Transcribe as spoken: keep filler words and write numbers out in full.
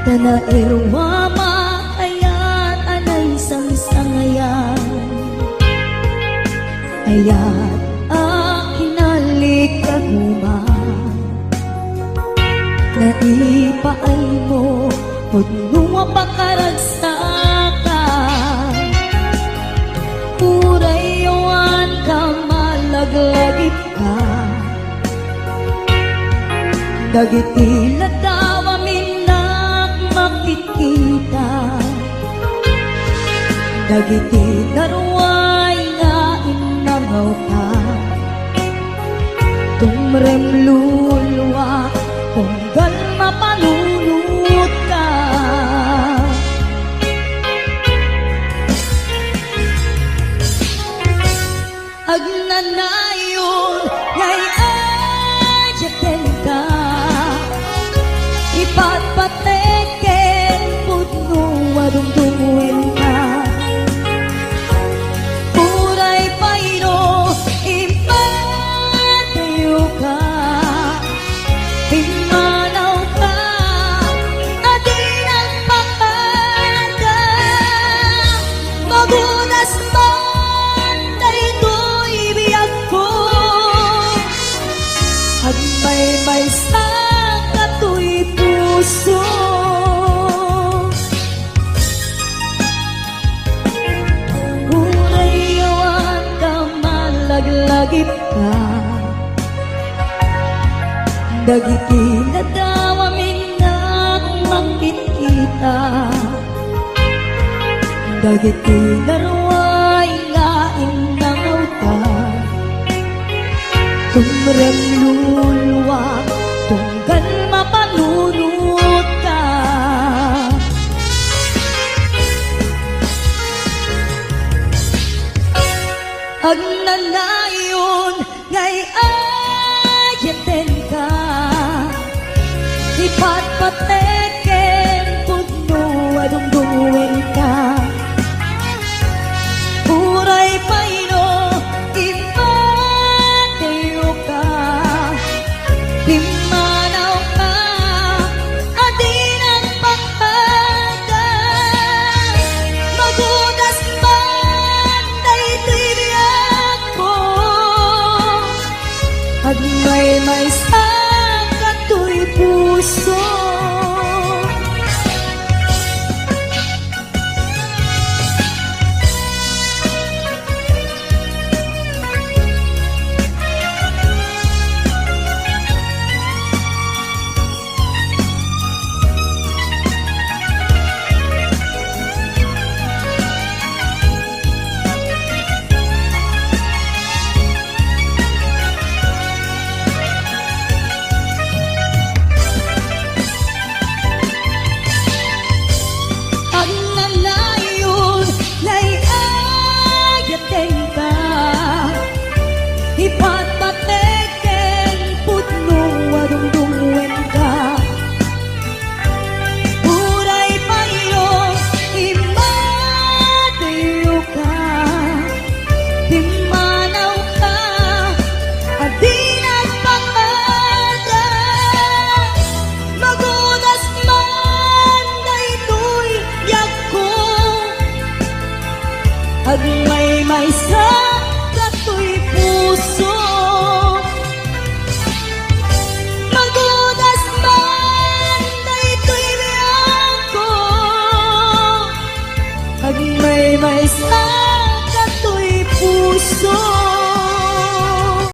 Nanairwama kayat a naisangsangayan, ayat a kinalik a guma. Naipaaymo, pudno a pakaragsakan. Uray awan ka malaglagip ka. Dagiti ladaw a minnak makitkita. Dagiti naruay nga innangawka. Tumrem luluak, tunggal mapanunotka. Agnanayon nga ay-ayatenka, ipatpatek ken pudno a dungdungenka. Uray pay no impadayoka, pimmanawka a di nagpakarga. Magudas man daytoy biagko, agmaymaysa katoy puso. Uray awan ka malaglagip ka. Dagiti ladaw a minnak makitkita. Dagiti naruay nga innangawka. Tumrem luluak, tunggal mapanunotka. Agnanayon nga ay-ayatenka, ipatpatek ken pudno a dungdungenka. Uray pay no impadayoka, pimmanawka a di nagpakarga. Magudas man daytoy biagko, agmaymaysa katoy puso. Agnanayon nga ay-ayatenka, ipatpatek ken pudno a dungdungenka. Uray pay no impadayoka, pimmanawka a di nagpakarga. Magudas man daytoy biagko, agmaymaysa